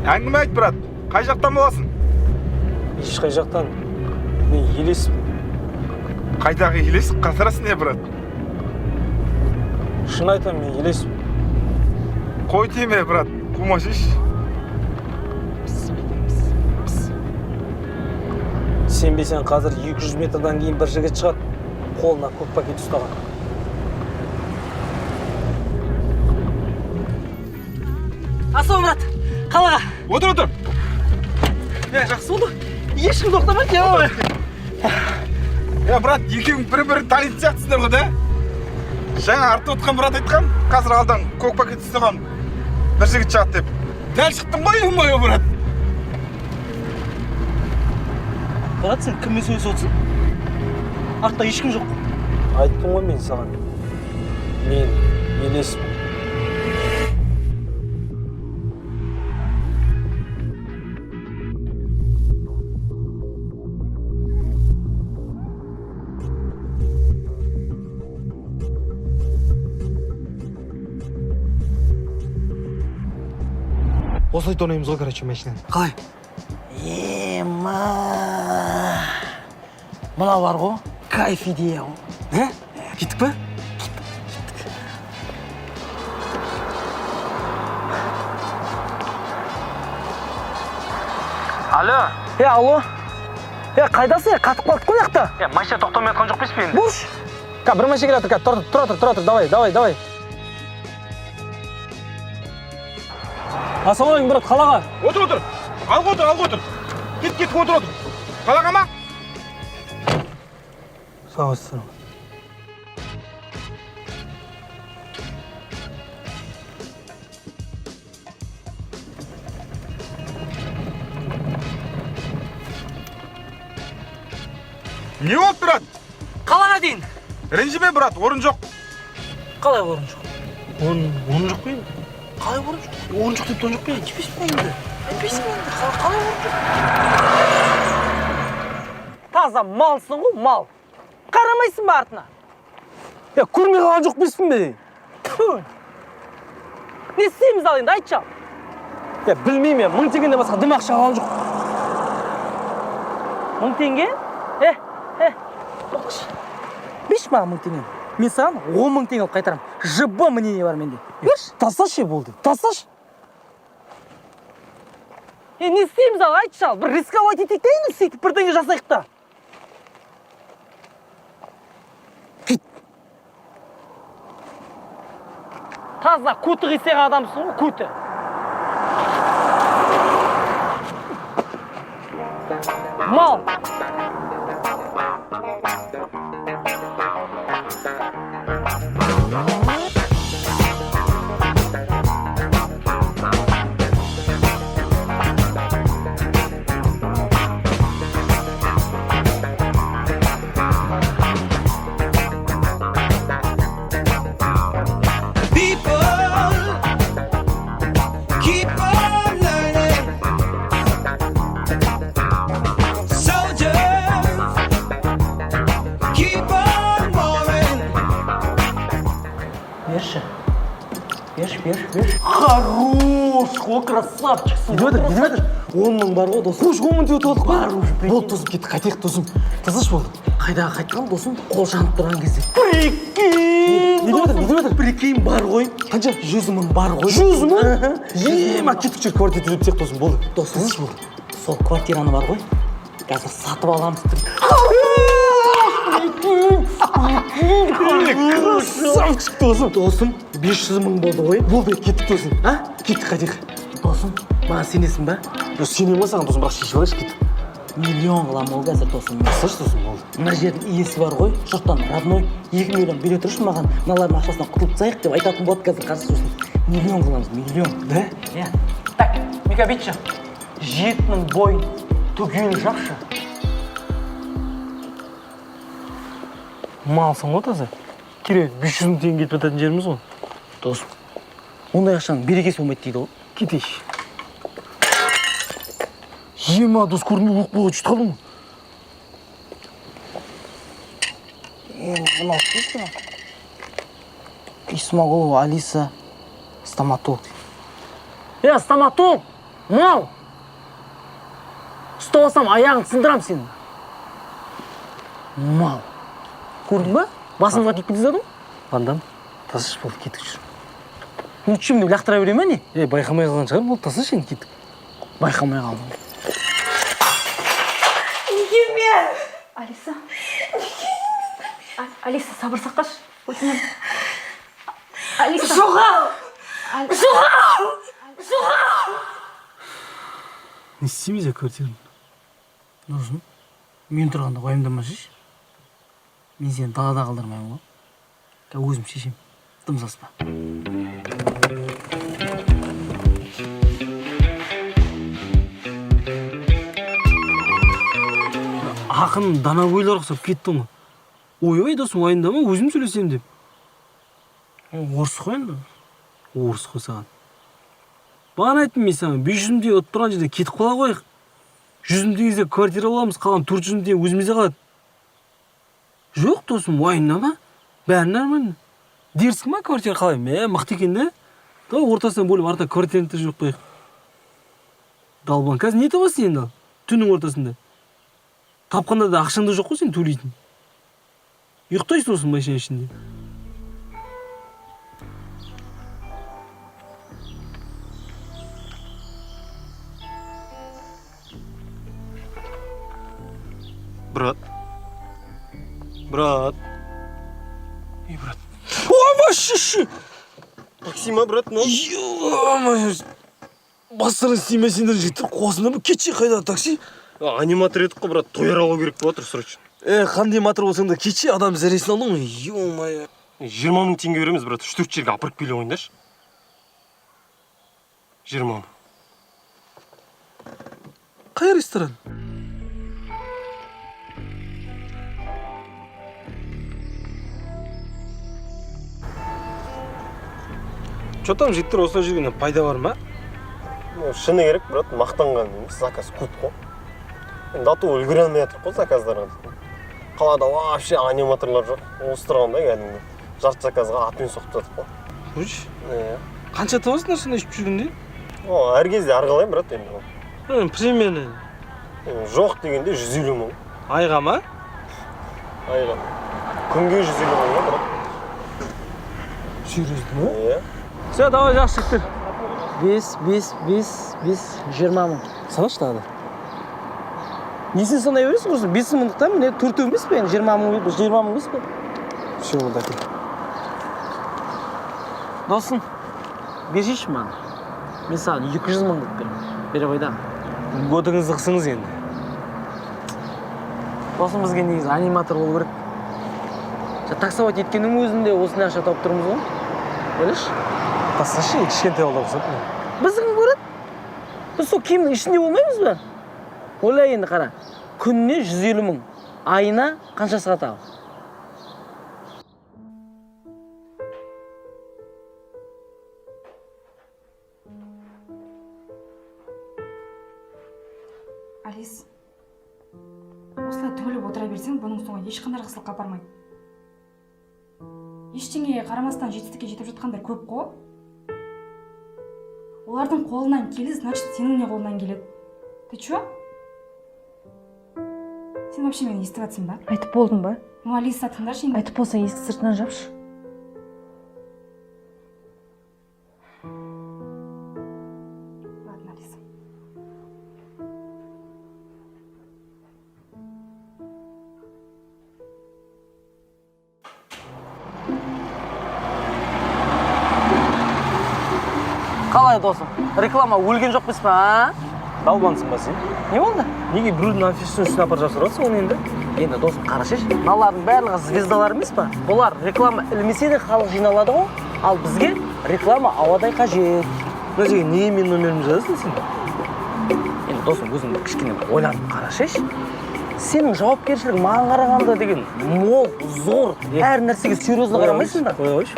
Әңгіме айт, брат. Қай жақтан боласың? Ешқай жақтан. Мен елеспін. Қайдағы елес, қатырасың не, брат? Шын айтамын, мен елеспін. Қой тиме, брат. Қумашиш. Сенбесең, қазір 200 метрдан кейін бір жігіт шығады, қолына көк пакет ұстаған. Ассалам, брат, қалаға. Отыр, отыр. Е, жақсы болды. Ешкім тоқтамайды, я. Я, брат, екеуің бір-бірін танитын сияқтысыңдар ғой, да? Жаңа артта отқан брат айтқан, қазір алдан көк пакет ұстаған бір жігіт шығады деп. Дәл шықтым ғой, ё-моё, брат. Брат, сен кіммен сөйлесіп отырсың? Артта ешкім жоқ қой. Айттым ғой мен саған. Мен елеспін. Осылай тонаймыз ғой, короче, машинаны. Қалай? Ема. Мынау бар ғой, кайф идея ғой. Ә? Кеттік па? Алло. Е, алло. Е, қайдасың? Е, қатып қалдық қой жақта. Е, машина тоқтамай жатқан жоқ па енді? Бұрш. Ка, бір машина келе жатыр, ка, тұра тұр, тұра тұр, давай, давай, давай. Ассалаумағалейкум, брат, қалаға. Отыр, отыр. Алға отыр, алға отыр. Кет, кет, отыр, отыр. Қалаға ма? Сау. Не болды, брат? Қалаға дейін. Ренжіме, брат, орын жоқ. Қалай орын жоқ? Орын жоқ қой енді. Қалай орын жоқ? Орын жоқ деп тұрған жоқ па? Айтпайсың ба енді? Айтпайсың ба енді? Қалай орын жоқ? Таза малсың ғой, мал. Қарамайсың ба артына? Е, көрмей қалған жоқ беспін бе? Тфу. Не істейміз ал енді, айтшы ал. Е, білмеймін, 1000 теңгеден басқа дым ақша алған жоқ. 1000 теңге? Е, е, тоқташы. Берші маған 1000 теңгені. Мен саған 10 000 теңге алып қайтарамын. ЖБ мнение бар менде. Берші. Тасташы, болды. Тасташы. Е, не істейміз ал, айтшы ал. Бір рисковать етейік те енді, сөйтіп бірдеңе жасайық та. Кит. Таза көті қисайған адамсың ғой, көті. Мал. People keep on learning. Soldiers keep on warring. Берші. Берші, берші, берші. Хорош, о, красавчик. Не деп жатыр, не деп жатыр? 10 000 бар ғой, досым. Қош, 10 000 деп отырдық қой. Бар уже, прикинь. Болды, досым, кеттік, қайтайық, досым. Тасташы, болды. Қайдағы қайтқан, досым, қол жанып тұрған кезде. Прикинь, Не деп жатыр, не деп жатыр? Прикинь, бар ғой. Қанша? 100 000 бар ғой. 100 000? Ема, кеттік, жүр, квартира төлеп тастайық, досым, болды. Досым. Тасташы, болды. Сол квартираны бар ғой, қазір сатып аламыз. Красавчик, досым. Досым, 500 000 болды ғой. Болды, кеттік, досым. А? Кеттік, қайтайық. Досым, маған сенесің ба? Дос, сенемін ғой саған, досым, бірақ шешіп алайықшы, кеттік. Миллион қыламын ол қазір, досым. Тасташы, досым, болды. Мына жердің иесі бар ғой, жұрттан родной 2 миллион бере тұршы маған, мыналардың ақшасынан құтылып тастайық деп айтатын болады қазір, қарсы сосын. Миллион қыламыз, миллион. Да? Иә. Так, Мика, бүйтші. Жетінің бойын түгел жапшы. Малсың ғой таза. Керек, 500 000 теңге кетіп жататын жеріміз ғой. Досым, ондай ақшаның берекесі болмайды дейді ғой. Кетейік. Ема, дос, көрінбей өліп қойға жетіп қалдым ғой. Е, мынау кім? Исмағұлова Алиса, стоматолог. Е, стоматолог! Мынау ұстап алсам, аяғын сындырамын сенің. Мал, көрдің ба, басымызға тиіп кете жаздадым. Вандам, тасыш, болды, кеттік, жүр. Ну чем деп лақтыра бере ма, не? Е, байқамай қалған шығар, болды, тасашы енді, кеттік. Байқамай қалдым. Неге мен? Алиса. Алиса, сабыр сақташы. Өтінемін. Алиса. Жоғал! Жоғал! Жоғал! Не істейміз я квартираны? Досым, мен тұрғанда уайымдамашы. Мен сені далада қалдырмаймын ғой. Қазір өзім шешемін, дым саспа. Ақын данагөйлер ұқсап кетті ғой. Ойбай, досым, уайымдама, өзім сөйлесемін деп. Орыс қой енді. Орыс қой саған. Бағана айттым мен саған, 500 мың теңге ұтып тұрған жерде кетіп қала қояйық. 100 мың теңгеге квартира аламыз, қалған 400 мың теңге өзімізде қалады. Жоқ, досым, уайымдама, бәрі нормально. Дерсің ма, квартира қалай? Мә, мықты екен да. Давай ортасынан бөліп, артына квартираны жүріп қояйық. Долбан, қазір не табасың енді ал? Түннің ортасында. Тапқанда да ақшаң да жоқ қой сен төлейтін. Ұйықтайсың осы машина ішінде. Брат. Брат. Ей, брат. Ой, шүші! Такси ма, брат, мынау? Ё-моё! Бастарың істей сендер, жігіттер, қуасыңдар ма? Кетші, қайда такси? Аниматор едік қой, брат. Той аралау керек болып жатыр срочно. Е, қандай матыр болсаң да кетші, адам зәресін алдың ғой. Ё-моё. 20 000 теңге береміз, брат. Үш төрт жерге апарып келе қойыңдаршы. 20 000. Қай ресторан? Че там, жігіттер, осылай жүргеннен пайда бар ма? Ну, шыны керек, брат, мақтанған емес, заказ көп қой. Енді а то үлгере алмай жатырмық қой заказдарға. Қалада вообще аниматорлар жоқ. Осы тұрғанда кәдімгі жарты заказға атпен соғып жатыр қой. Қойшы. Иә. Қанша табасыңдар сонда ішіп жүргенде? О, әр кезде әрқалай, брат, енді ол. Примерно. Енді жоқ дегенде 150 000. Айға ма? Айға. Күнге 150 000 ғой, брат. Серьезно ма? Иә. Все, давай, жақсы, жігіттер. Бес, бес, бес, бес, 20 000. Санашы тағы да. Несін санай бересің құрсын? 5 мыңдық та, міне, төртеу емес пе енді? 20 000, 20 000 емес пе? Все, болды, әкел. Досым, бершейші маған. Мен саған 200 000 қылып беремін. Бере қой да. Көтіңізді қысыңыз енді. Досым, бізге негізі аниматор болу керек. Таксовать еткеннің өзінде осындай ақша тауып тұрмыз ғой. Ойлашы. Тасташы, кішкентай балдар ұқсап. Бізді кім көреді? Біз сол киімнің ішінде болмаймыз ба? Ойла енді, қара. Күніне 150 000. Айына қанша шығады ал? Алис, осылай түңіліп отыра берсең, бұның соңы ешқандай жақсылыққа апармайды. Ештеңеге қарамастан жетістікке жетіп жатқандар көп қой. Олардың қолынан келді, значит, сенің не қолынан келеді. Ты чё? Сен вообще мені естіп жатсың ба? Айтып болдың ба? Ну, Алиса, тыңдашы енді. Айтып болсаң, есікті сыртынан жапшы. Ладно, Алиса. Қалай, досым? Реклама өлген жоқ па, а? Долбансың ба сен? Не болды? Неге біреудің афишасының үстіне апарып жапсырып жатрсың оны енді? Енді, досым, қарашы, мыналардың барлығы звездалар емес па? Бұлар реклама ілмесе де халық жиналады ғой. Ал бізге реклама ауадай қажет. Мына жерге неге менің номерімді жазасың сен? Енді, досым, өзің бір кішкене бір ойланып қарашы. Сенің жауапкершілігің маған қарағанда деген мол, зор, әр нәрсеге серьезно қарамайсың ба? Қоя қойшы.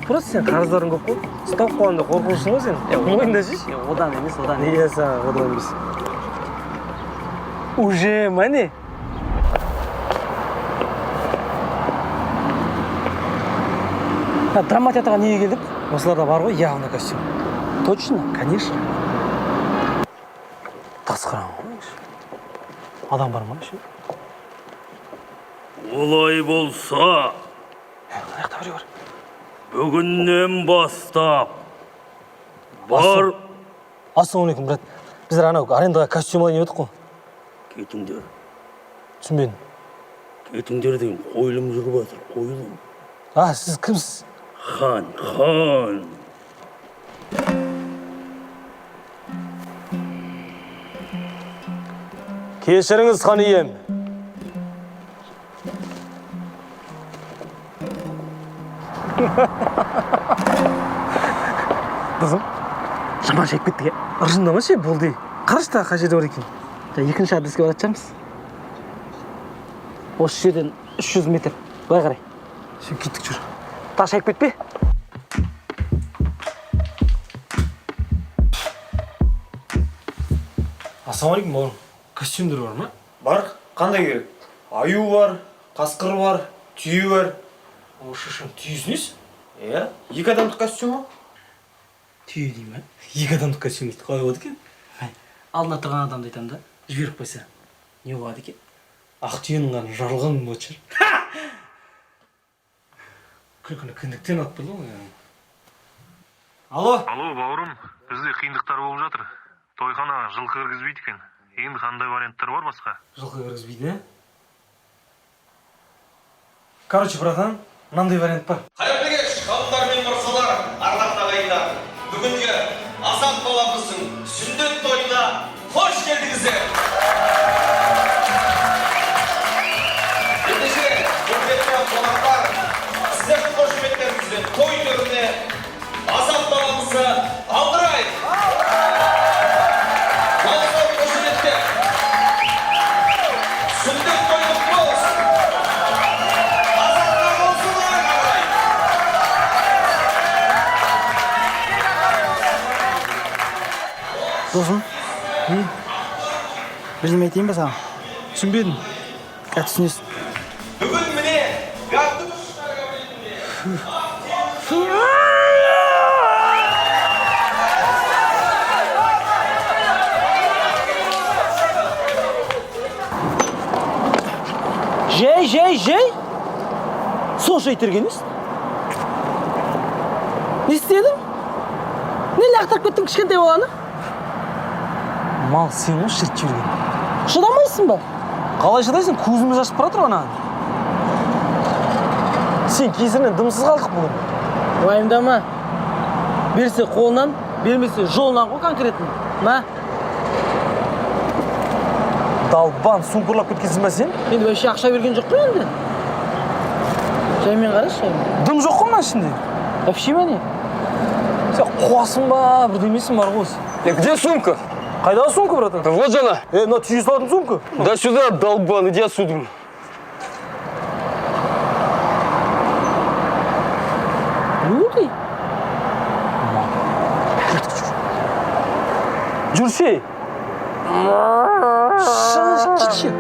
Просто сен қарыздарың көп қой. Ұстап қалғанда қорқынышың ғой сен. Мойындашышы. Одан емес, одан емес. Неге саған одан емес? Уже міне. Мына драма театрға неге келдік? Осыларда бар ғой явно костюм. Точно? Конечно. Тас қараңғы ғой. Адам бар ма еще? Олай болса, Ана жақта біреу бар. Бүгіннен бастап бар. Ассалаумағалейкум, брат. Біздер анау арендаға костюм алайын деп едік қой. Кетіңдер. Түсінбедім. Кетіңдер деген, қойылым жүріп жатыр, қойылым. А, сіз кімсіз? Хан, хан. Кешіріңіз, хан ием. Досым. Жаман шайып кеттік, иә. Ыржыңдама ше, болды. Қарашы, тағы қай жерде бар екен. Екінші адреске баратын шығармыз. Осы жерден 300 метр былай қарай. Сен, кеттік, жүр. Тағы шайып кетпе. Ассалаумағалейкум, бауырым. Костюмдер бар ма? Бар, қандай керек? Аю бар, қасқыр бар, түйе бар. О, шашам, түйесі несі? Иә, екі адамдық костюмі. Түйе дей ма? Екі адамдық костюм дейді, қалай болады екен? Алдында тұрған адамды айтамын да, жіберіп қойса, не болады екен? Ақ түйенің қарны жарылған болатын шығар. Күлкіні кіндіктен алып келді ғой. Алло. Алло, бауырым, бізде қиындықтар болып жатыр. Тойхана жылқы кіргізбейді екен. Енді қандай варианттар бар басқа? Жылқы кіргізбейді, ә? Короче, братан, мынандай вариант бар. Қайырлы кеш, ханымдар мен мырзалар, ардақты ағайындар. Бүгінгі Азат баламыздың сүндет тойына қош келдіңіздер. Ендеше, құрметті қонақтар, сіздердің қошеметтеріңізбен той төріне Азат баламызды алдырайық. Дауыстау, қошеметтер. Сүндет той құтты болсын. Азатқа қосылайық, ағайын. Досым, бірдеме айтайын ба саған? Түсінбедім. Қазір түсінесің. Бүгін міне газды Жай, жай, жай. Сонша итерген емес. Не істедің? Не лақтырып кеттің кішкентай баланы? Мал, сен ғой шірт жіберген. Шыдамайсың ба? Қалай шыдайсың? Көзіміз ашып бара жатыр ана. Сен кесірінен дымсыз қалдық бүгін. Уайымдама. Берсе қолынан, бермесе жолынан ғой конкретно. Мә, Долбан, сумка ұрлап кеткенсің ба сен? Енді вообще ақша берген жоқ қой енді. Жаймен қарашы, жаймен. Дым жоқ қой мына ішінде. Вообще ма, не? Сен қуасың ба, бірдемесің бар ғой осы. Где сумка? Қайдағы сумка, братан? Да вот же она. Е, мына түйе салатын сумка. Да сюда, долбан, иди отсюда. Лютый? Жүрші. Кетші.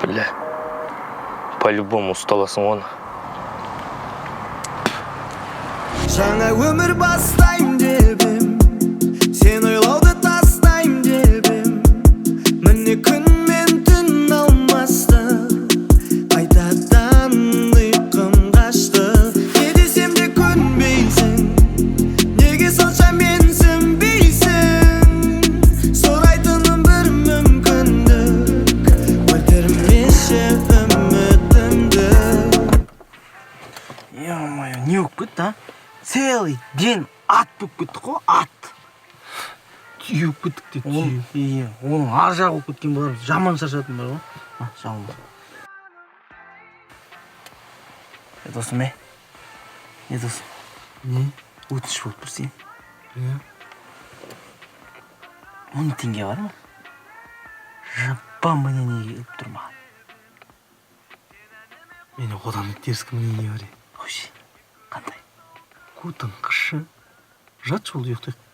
Бля, по-любому ұсталасың оны. Жаңа өмір бастайм деп ем, сен ойлауды тастайм деп ем. Міне, күн мен түн алмасты, қайтадан ұйқым қашты. Не десем де көнбейсің, неге сонша менсінбейсің? Сұрайтыным бір мүмкіндік, өлтірмеші үмітімді. Ё-моё, не болып кетті, а? Целый день ат болып кеттік қой, ат. Түйе болып кеттік те, түйе. Иә, оның ар жағы болып кеткен болар, жаман шаршадым бар ғой. А, жаман. Е, досым, е. Е, досым. Не? Өтініш болып тұр сен. Иә. 10 теңге бар ма? Жаппа, міне, не келіп тұр маған. Менде одан да дерзкий мнение бар, е. Қойшы, қандай? Көтің қышы. Жатшы, болды, ұйықтайық.